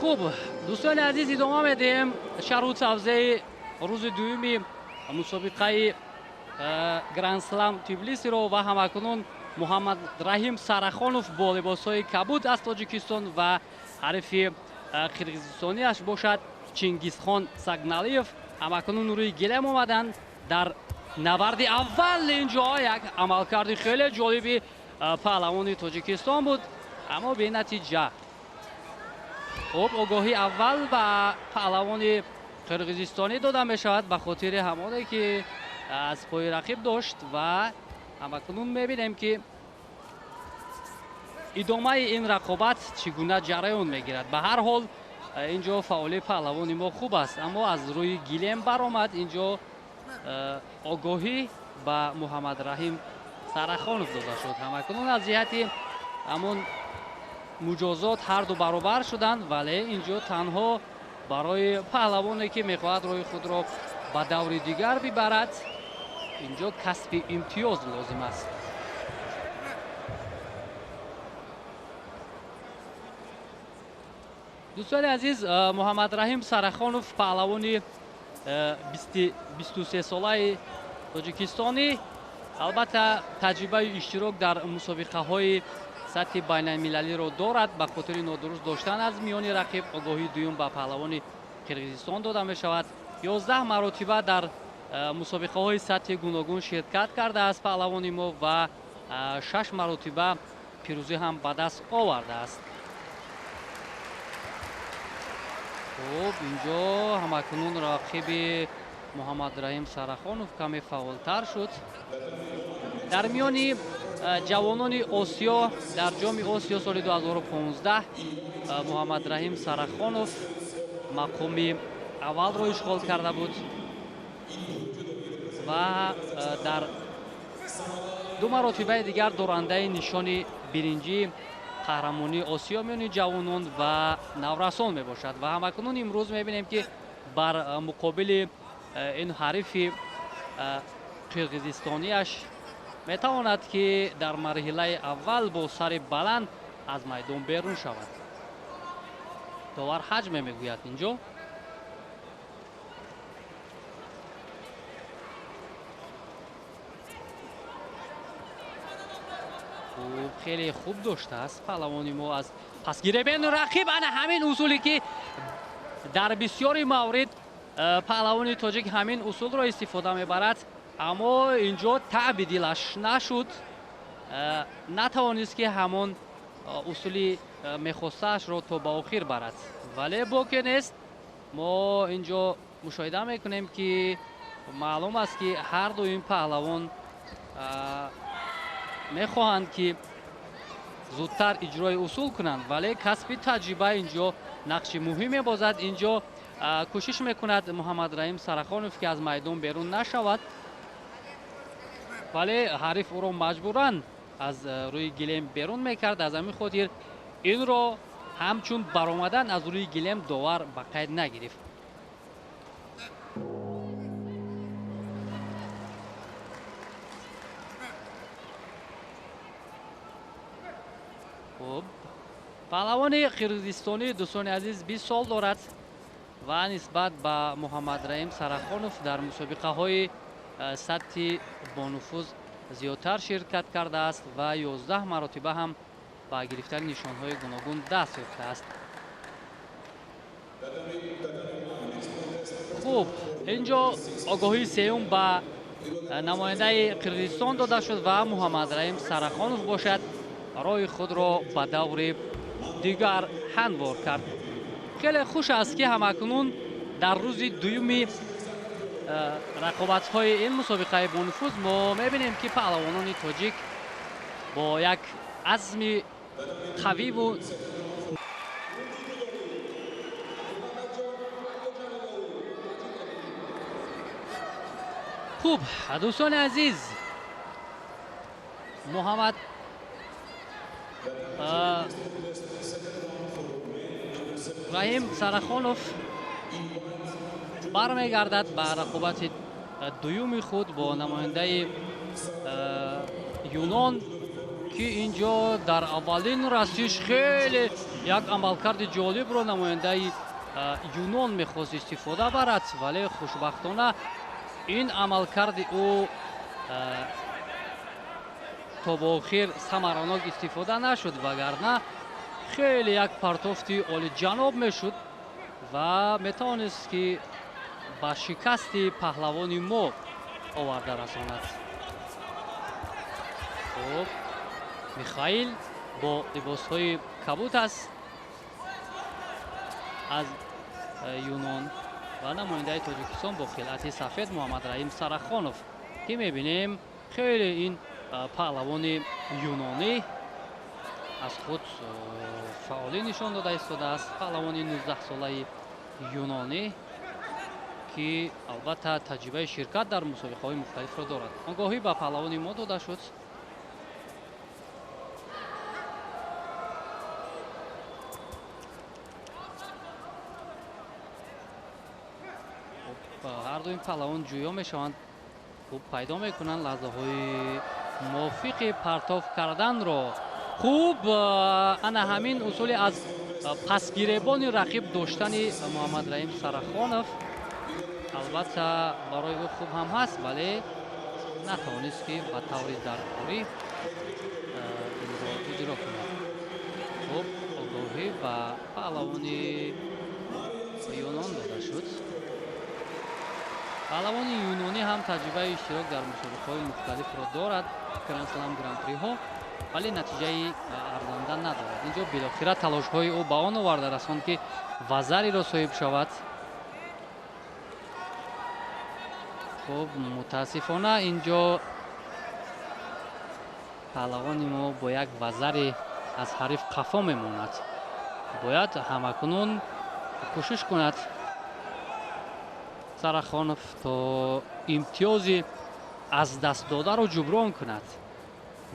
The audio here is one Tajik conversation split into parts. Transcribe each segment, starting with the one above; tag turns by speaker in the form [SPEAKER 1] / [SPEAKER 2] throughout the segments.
[SPEAKER 1] Хуб, дӯстони азиз, идома медиҳем шарҳу тавзеҳи рӯзи дуюми мусобиқаи Гранд-слам Тбилисиро ва ҳамакунун Муҳаммадраҳим Сарахонов бо либосҳои кабуд аз Тоҷикистон ва ҳарифи қирғизистониаш бошад Чингизхон Сагналиев ҳамакунун рӯи гилем омаданд. Дар наварди аввал инҷо як амалкарди хеле ҷолиби паҳлавони Тоҷикистон буд, аммо бенатиҷа. Хуб, огоҳи аввал ба паҳлавони қирғизистонӣ дода мешавад ба хотири ҳамоне ки аз пои рақиб дошт ва ҳамакунун мебинем ки идомаи ин рақобат чӣ гуна ҷараён мегирад. Ба ҳар ҳол инҷо фаъоли паҳлавони мо хуб аст, аммо аз рӯи гилем баромад. Инҷо огоҳӣ ба Муҳаммадраҳим Сарахонов дода шуд. Ҳамакунун аз ҷиҳати ҳамон муҷозот ҳарду баробар шуданд, вале инҷо танҳо барои паҳлавоне ки мехоҳад роҳи худро ба даври дигар бибарад, инҷо касби имтиёз лозим аст. Дӯстони азиз, Муҳаммадраҳим Сарахонов паҳлавони 23-солаи тоҷикистонӣ, албатта таҷрибаи иштирок дар мусобиқаҳои сатҳи байналмилалиро дорад. Ба хотири нодуруст доштан аз миёни рақиб огоҳии дуюм ба паҳлавони Қирғизистон дода мешавад. 11 маротиба дар мусобиқаҳои сатҳи гуногун ширкат кардааст паҳлавони мо ва 6 маротиба пирӯзӣ ҳам ба даст овардааст. Хуб, инҷо ҳамакунун рақиби Муҳаммадраҳим Сарахонов каме фаъолтар шуд. Дар миёни ҷавонони Осиё дар ҷоми Осиё соли 2015 Муҳаммадраҳим Сарахонов мақоми аввалро ишғол карда буд ва дар ду маротибаи дигар дорандаи нишони биринҷии қаҳрамонии Осиё миёни ҷавонон ва наврасон мебошад. Ва ҳамакунун имрӯз мебинем ки бар муқобили ин ҳарифи қирғизистониаш метавонад ки дар марҳилаи аввал бо сари баланд аз майдон берун шавад. Довар ҳаҷме мегӯяд инҷо. Хуб, хеле хуб доштааст паҳлавони мо аз пасгиребену рақиб. Ана ҳамин усуле ки дар бисёри маврид паҳлавони тоҷик ҳамин усулро истифода мебарад, аммо инҷо таъби дилаш нашуд, натавонист ки ҳамон усули мехостаашро то ба охир барад. Вале боке нест, мо инҷо мушоҳида мекунем ки маълум аст ки ҳар ду ин паҳлавон мехоҳанд ки зудтар иҷрои усул кунанд, вале касби таҷриба инҷо нақши муҳим мебозад. Инҷо кӯшиш мекунад Муҳаммадраҳим Сарахонов ки аз майдон берун нашавад, вале ҳариф ӯро маҷбуран аз рӯи гилем берун мекард. Аз ҳамин хотир инро ҳамчун баромадан аз рӯи гилем довар ба қайд нагирифт. Хуб, паҳлавони қирғизистонӣ дӯстони азиз 20 сол дорад ва нисбат ба Муҳаммадраҳим Сарахонов дар мусобиқаҳои сатҳи бонуфуз зиёдтар ширкат кардааст ва 11 маротиба ҳам ба гирифтани нишонҳои гуногун даст ёфтааст. Хуб, инҷо огоҳии сеюм ба намояндаи Қирғизистон дода шуд ва Муҳаммадраҳим Сарахонов бошад роҳи худро ба даври дигар ҳамвор кард. Хеле хуш аст ки ҳамакунун дар рӯзи дуюми рақобатҳои ин мусобиқаи бонуфуз мо мебинем ки паҳлавонони тоҷик бо як азми қавиву хуб. Дӯстони азиз, Муҳаммад Раҳим Сарахонов бармегардад ба рақобати дуюми худ бо намояндаи Юнон, Ки инҷо дар аввалин расиш хеле як амалкарди ҷолибро намояндаи Юнон мехост истифода барад, вале хушбахтона ин амалкарди ӯ то ба охир самаранок истифода нашуд, вагарна хеле як партофти олиҷаноб мешуд ва метавонист ки ба шикасти паҳлавони мо оварда расонад. Хуб, Михаил бо либосҳои кабут аст аз Юнон ва намояндаи Тоҷикистон бо хилъати сафед Муҳаммадраҳим Сарахонов, ки мебинем хеле ин паҳлавони юнонӣ аз худ фаъолӣ нишон дода истодааст. Паҳлавони 19-солаи юнонӣ, ки албатта таҷрибаи ширкат дар мусобиқаҳои мухталифро дорад. Огоҳӣ ба паҳлавони мо дода шуд. Ҳарду ин паҳлавон ҷӯё мешаванд, хуб пайдо мекунанд лаҳзаҳои мувофиқи партоф карданро. Хуб, ана ҳамин усули аз пасгиребони рақиб доштани Муҳаммадраҳим Сарахонов албатта барои ӯ хуб ҳам ҳаст, вале натавонист ки ба таври даркорӣ инро иҷро кунад. Хуб, огоҳӣ ба паҳлавони юнон дода шуд. Паҳлавони юнонӣ ҳам таҷрибаи иштирок дар мусобиқаҳои мухталифро дорад, Гранд-слам, Гран-приҳо, вале натиҷаи арзанда надорад. Инҷо билохира талошҳои ӯ ба он оварда расонд, ки вазариро соҳиб шавад. Хуб, мутаассифона инҷо паҳлавони мо бо як вазари аз ҳариф қафо мемонад. Бояд ҳамакунун кӯшиш кунад Сарахонов то имтиёзи аз даст додаро ҷуброн кунад.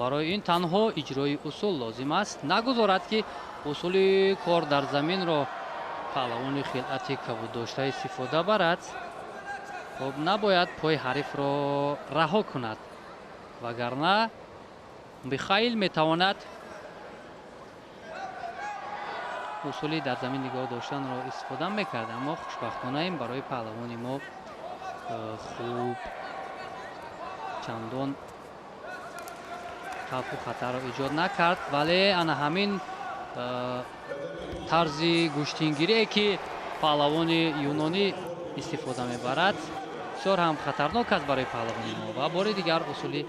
[SPEAKER 1] Барои ин танҳо иҷрои усул лозим аст. Нагузорад ки усули кор дар заминро паҳлавони хилъати кабуддошта истифода барад. Хуб, набояд пои ҳарифро раҳо кунад, вагарна Михаил метавонад усули дар замин нигоҳ доштанро истифода мекард, аммо хушбахтона ин барои паҳлавони мо хуб чандон хавфу хатарро эҷод накард. Вале ана ҳамин тарзи гӯштингирие ки паҳлавони юнонӣ истифода мебарад, бисёр ҳам хатарнок аст барои паҳлавони мо ва бори дигар усули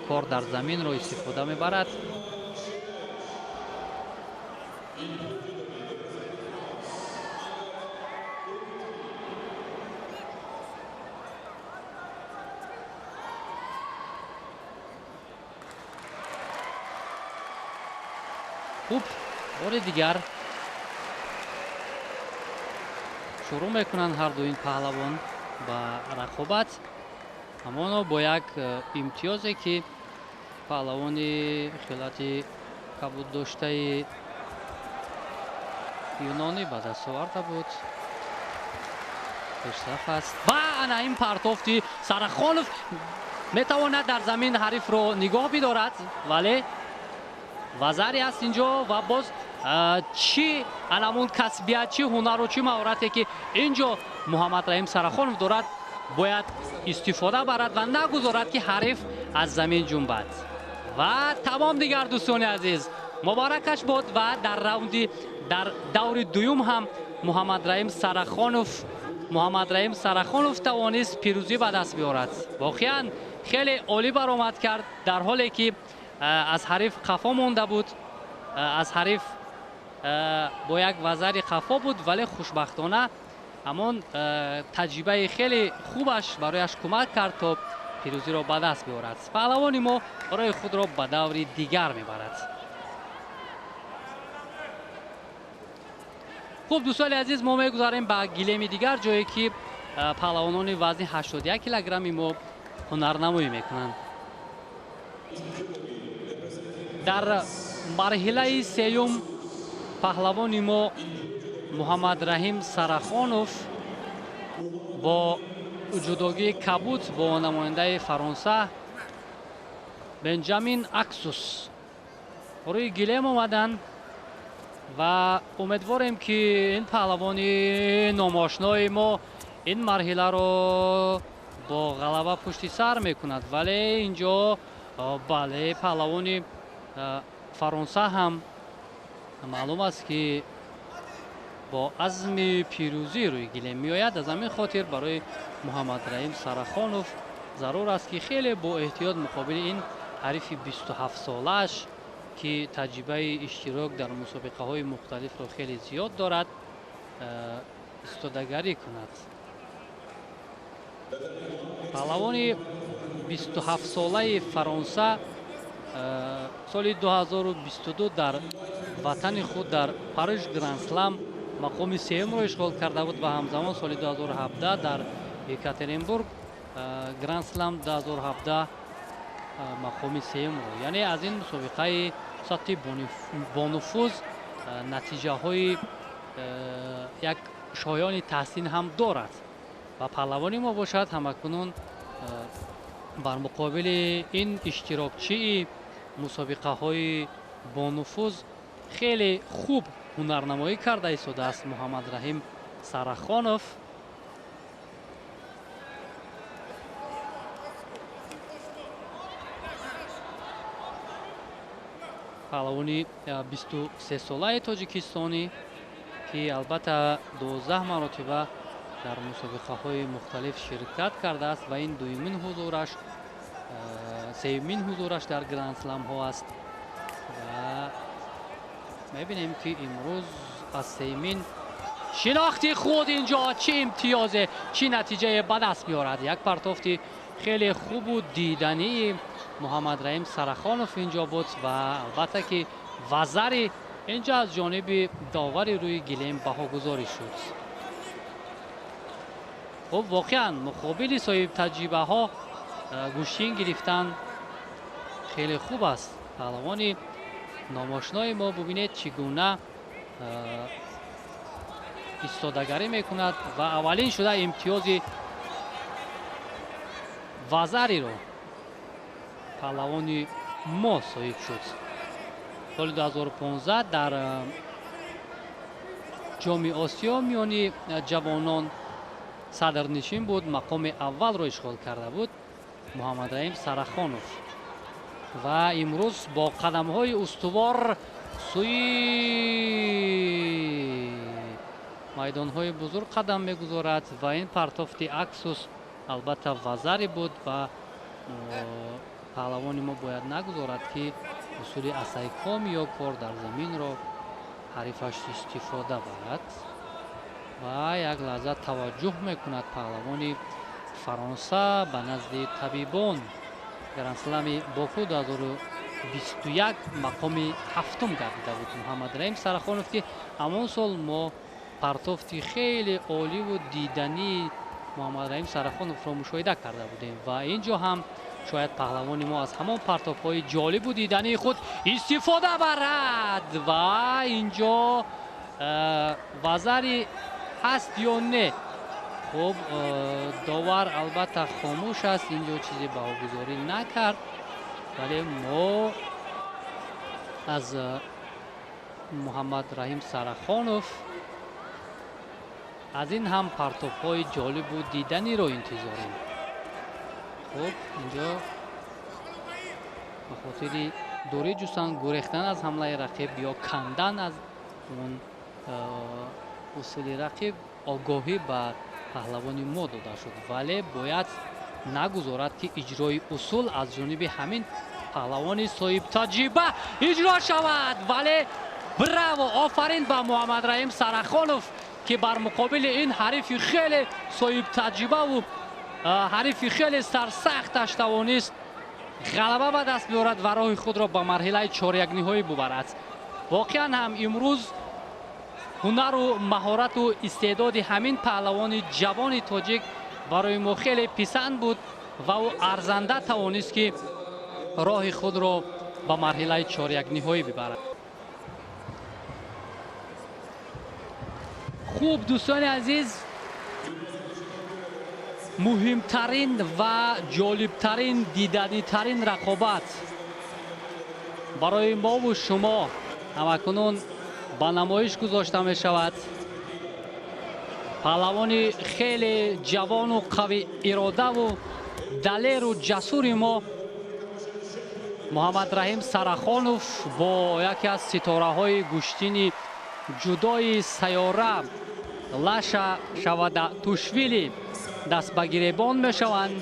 [SPEAKER 1] кор дар заминро истифода мебарад. Хуб, бори дигар шурӯъ мекунанд ҳарду ин паҳлавон ба рақобат, ҳамоно бо як имтиёзе ки паҳлавони хилъати кабуддоштаи юнонӣ ба даст оварда буд. Пешсаф аст ва ана ин партофти Сарахонов метавонад дар замин ҳарифро нигоҳ бидорад, вале вазаре аст инҷо ва боз чӣ анамун касбият, чӣ ҳунару чӣ маҳорате ки инҷо Муҳаммадраҳим Сарахонов дорад, бояд истифода барад ва нагузорад ки ҳариф аз замин ҷунбад. Ва тамом дигар, дӯстони азиз, муборакаш бод ва дар раунди дар даври дуюм ҳам Муҳаммадраҳим Сарахонов тавонист пирӯзӣ ба даст биёрад. Воқеан хеле олӣ баромад кард, дар ҳоле ки аз ҳариф қафо монда буд, аз ҳариф бо як вазари қафо буд, вале хушбахтона ҳамон таҷрибаи хеле хубаш барояш кӯмак кард то пирӯзиро ба даст биёрад. Паҳлавони мо роҳи худро ба даври дигар мебарад. Хуб, дӯстони азиз, мо мегузарем ба гилеми дигар, ҷое ки паҳлавонони вазни 81 килограмми мо ҳунарнамоӣ мекунанд. Дар марҳилаи сеюм паҳлавони мо Муҳаммадраҳим Сарахонов бо ҷудогии кабут бо намояндаи Фаронса Бенҷамин Аксус Рӯи гилем омаданд ва умедворем, ки ин паҳлавони номошнои мо ин марҳиларо бо ғалаба пушти сар мекунад. Вале инҷо, бале, паҳлавони Фаронса ҳам маълум аст, ки бо азми пирӯзӣ рӯи гилем меояд. Аз ҳамин хотир барои Муҳаммадраҳим Сарахонов зарур аст, ки хеле бо эҳтиёт муқобили ин ҳарифи 27-солааш, ки таҷрибаи иштирок дар мусобиқаҳои мухталифро хеле зиёд дорад, истодагарӣ кунад. Паҳлавони 27-солаи Фаронса соли 2022 дар ватани худ дар Париж Гранд-слам мақоми сеюмро ишғол карда буд ва ҳамзамон соли 2017 дар Екатеринбург Гранд-слам 2017 мақоми сеюмро, яъне аз ин мусобиқаи сатҳи бонуфуз натиҷаҳои як шоёни таҳсин ҳам дорад. Ва паҳлавони мо бошад, ҳамакунун бар муқобили ин иштирокчии мусобиқаҳои бонуфуз хеле хуб ҳунарнамоӣ карда истодааст Муҳаммадраҳим Сарахонов. Паҳлавони 23-солаи тоҷикистонӣ, ки албатта 12 маротиба дар мусобиқаҳои мухталиф ширкат кардааст ва ин дуюмин ҳузураш, сеюмин ҳузураш дар гранд-сламҳо аст. Ва мебинем, ки имрӯз аз сеюмин шинохти худ инҷо чӣ имтиёзе, чӣ натиҷае ба даст меорад. Як партофти хеле хубу дидании Муҳаммадраҳим Сарахонов инҷо буд ва албатта ки вазари инҷо аз ҷониби довари рӯи гилем баҳогузорӣ шуд. Хуб, воқеан муқобили соҳибтаҷрибаҳо гӯштин гирифтан хеле хуб аст. Паҳлавони номошнои мо, бубинед, чӣ гуна истодагарӣ мекунад ва аввалин шуда имтиёзи вазариро паҳлавони мо соҳиб шуд. Соли 2015 дар Ҷоми Осиё миёни ҷавонон садрнишин буд, мақоми аввалро ишғол карда буд Муҳаммадраҳим Сарахонов. Ва имрӯз бо қадамҳои устувор сӯи майдонҳои бузург қадам мегузорад ва ин партофти аксус албатта вазаре буд ва паҳлавони мо бояд нагузорад, ки усули асайком ё кор дар заминро ҳарифаш истифода барад. Ва як лаҳза таваҷҷӯҳ мекунад паҳлавони Фаронса ба назди табибон. Гранд-слами Боку 2021 мақоми ҳафтум гардида буд Муҳаммадраҳим Сарахонов, ки ҳамон сол мо партофти хеле оливу дидании Муҳаммадраҳим Сарахоновро мушоҳида карда будем. Ва ин ҷо ҳам шояд паҳлавони мо аз ҳамон партофҳои ҷолибу дидании худ истифода барад. Ва инҷо вазари ҳаст ё не? Хуб, довар албатта хомӯш аст, инҷо чизе баҳогузорӣ накард, вале мо аз Муҳаммадраҳим Сарахонов аз ин ҳам партофҳои ҷолибу диданиро интизорем. Хуб, инҷо ба хотири дурӣ ҷустан, гурехтан аз ҳамлаи рақиб ё кандан аз он усули рақиб огоҳӣ ба паҳлавони мо дода шуд, вале бояд нагузорад, ки иҷрои усул аз ҷониби ҳамин паҳлавони соҳибтаҷриба иҷро шавад. Вале браво, офарин ба Муҳаммадраҳим Сарахонов, ки бар муқобили ин ҳарифи хеле соҳибтаҷрибаву ҳарифи хеле сарсахташ тавонист ғалаба ба даст биёрад ва роҳи худро ба марҳилаи чорякниҳоӣ бубарад. Воқеан ҳам имрӯз ҳунару маҳорату истеъдоди ҳамин паҳлавони ҷавони тоҷик барои мо хеле писанд буд ва ӯ арзанда тавонист, ки роҳи худро ба марҳилаи чорякниҳоӣ бибарад. Хуб, дӯстони азиз, муҳимтарин ва ҷолибтарин, диданитарин рақобат Барои мову шумо ҳамакунун ба намоиш гузошта мешавад. Паҳлавони хеле ҷавону қавӣ иродаву далеру ҷасури мо Муҳаммадраҳим Сарахонов бо яке аз ситораҳои гӯштини ҷудои сайёра Лаша Шавадатушвили даст ба гиребон мешаванд.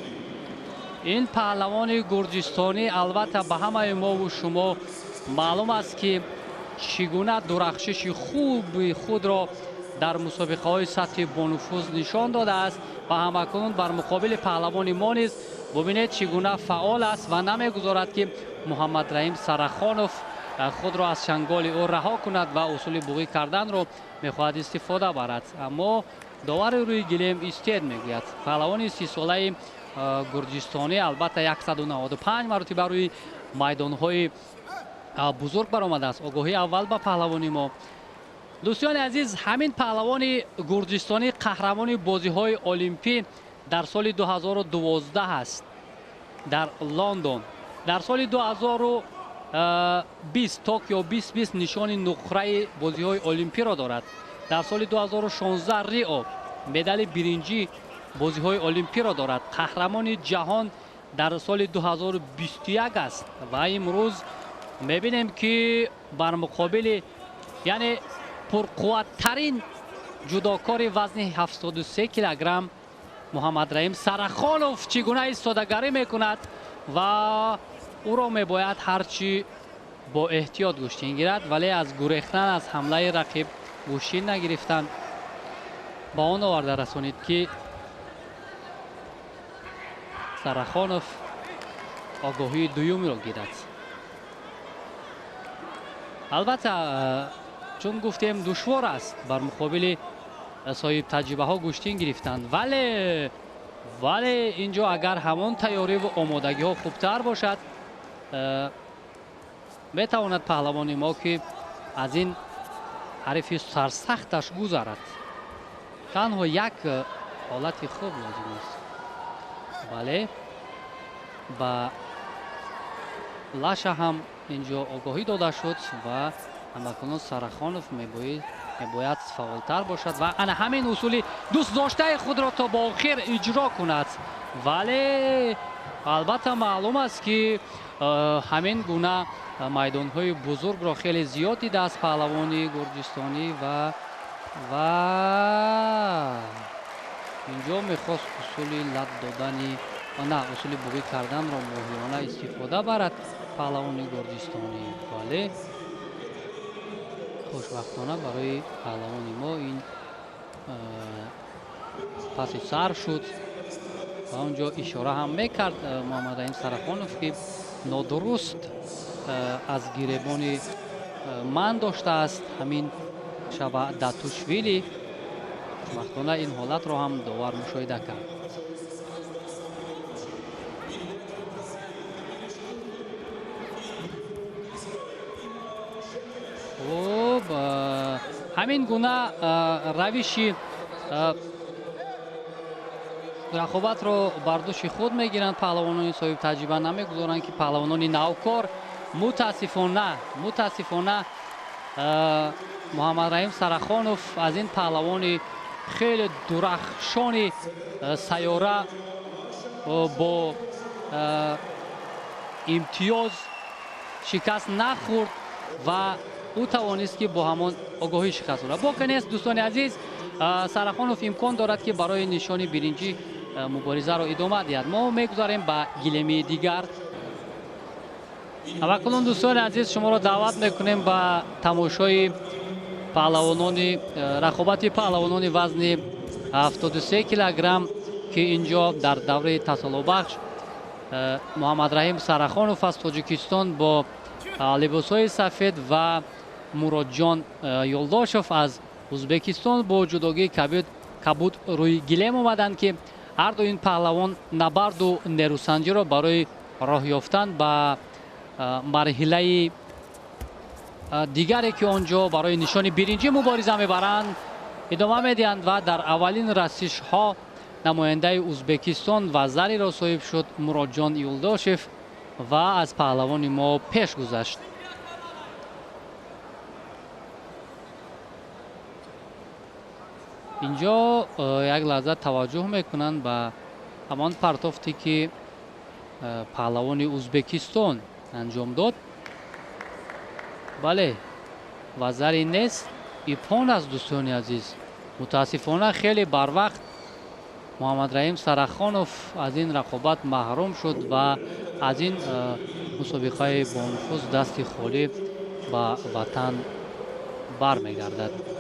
[SPEAKER 1] Ин паҳлавони гурҷистонӣ албатта ба ҳамаи мову шумо маълум аст, ки чӣ гуна дурахшиши хуби худро дар мусобиқаҳои сатҳи бонуфуз нишон додааст ва ҳамакунун бар муқобили паҳлавони мо низ бубинед, чӣ гуна фаъол аст ва намегузорад, ки Муҳаммадраҳим Сарахонов худро аз чанголи ӯ раҳо кунад ва усули буғӣ карданро мехоҳад истифода барад. Аммо довари рӯи гилем истед мегӯяд. Паҳлавони 30-солаи гурҷистонӣ албатта 195 маротиба рӯи майдонҳои бузург баромадааст. Огоҳии аввал ба паҳлавони мо. Дӯстони азиз, ҳамин паҳлавони гурҷистонӣ қаҳрамони бозиҳои олимпӣ дар соли 2012 аст дар Лондон. Дар соли 2020 Токио 2020 нишони нуқраи бозиҳои олимпиро дорад. Дар соли 2016 Рио медали биринҷӣ бозиҳои олимпиро дорад. Қаҳрамони ҷаҳон дар соли 2021 аст ва имрӯз мебинем, ки бар муқобили, яъне пурқувваттарин ҷудокори вазни 73 килограмм Муҳаммадраҳим Сарахонов чӣ гуна истодагарӣ мекунад ва ӯро мебояд ҳарчи бо эҳтиёт гӯштин гирад, вале аз гурехтан аз ҳамлаи рақиб гӯштин нагирифтан ба он оварда расонид, ки Сарахонов огоҳии дуюмро гирад. Албатта, чун гуфтем, душвор аст бар муқобили соҳиб таҷрибаҳо гӯштин гирифтан, вале инҷо агар ҳамон тайёриву омодагиҳо хубтар бошад, метавонад паҳлавони мо, ки аз ин ҳарифи сарсахташ гузарад. Танҳо як ҳолати хуб лозим аст. Бале, ба Лаша ҳам инҷо огоҳӣ дода шуд ва ҳамакунун Сарахонов мебояд фаъолтар бошад ва ана ҳамин усули дӯстдоштаи худро то ба охир иҷро кунад. Вале албатта маълум аст, ки ҳамин гуна майдонҳои бузургро хеле зиёд дидааст паҳлавони гурҷистонӣ ва инҷо мехост усули лат додани, на, усули буғӣ карданро моҳирона истифода барад паҳлавони гурҷистонӣ, вале хушбахтона барои паҳлавони мо ин паси сар шуд ва онҷо ишора ҳам мекард Муҳаммадраҳим Сарахонов, ки нодуруст аз гиребони ман доштааст ҳамин Шавадатушвили. Хушбахтона ин ҳолатро ҳам довар мушоҳида кард. Хуб, ҳамин гуна равиши рақобатро бар дӯши худ мегиранд паҳлавонони соҳибтаҷриба, намегузоранд, ки паҳлавонони навкор. Мутаассифона Муҳаммадраҳим Сарахонов аз ин паҳлавони хеле дурахшони сайёра бо имтиёз шикаст нахӯрд ва ӯ тавонист, ки бо ҳамон огоҳӣ шикаст хӯрад. Боке нест, дӯстони азиз, Сарахонов имкон дорад, ки барои нишони биринҷӣ муборизаро идома диҳад. Мо мегузарем ба гилемии дигар. Ҳамакунун, дӯстони азиз, шуморо даъват мекунем ба тамошои паҳлавонони рақобати паҳлавонони вазни 73 килограмм, ки инҷо дар давраи тасаллобахш Муҳаммадраҳим Сарахонов аз Тоҷикистон бо либосҳои сафед ва Муродҷон Ёлдошев аз Ӯзбекистон бо ҷудогии кабуд рӯи гилем омаданд, ки ҳарду ин паҳлавон набарду нерӯсанҷиро барои роҳ ёфтан ба марҳилаи дигаре, ки он ҷо барои нишони биринҷӣ мубориза мебаранд, идома медиҳанд. Ва дар аввалин расишҳо намояндаи Ӯзбекистон вазариро соҳиб шуд Муродҷон Юлдошев ва аз паҳлавони мо пеш гузашт. Инҷо як лаҳза таваҷҷӯҳ мекунанд ба ҳамон партофте, ки паҳлавони Узбекистон анҷом дод. Бале, вазари нест, иппон аст, дӯстони азиз. Мутаассифона, хеле барвақт Муҳаммадраҳим Сарахонов аз ин рақобат маҳрум шуд ва аз ин мусобиқаи бонуфуз дасти холӣ ба ватан бармегардад.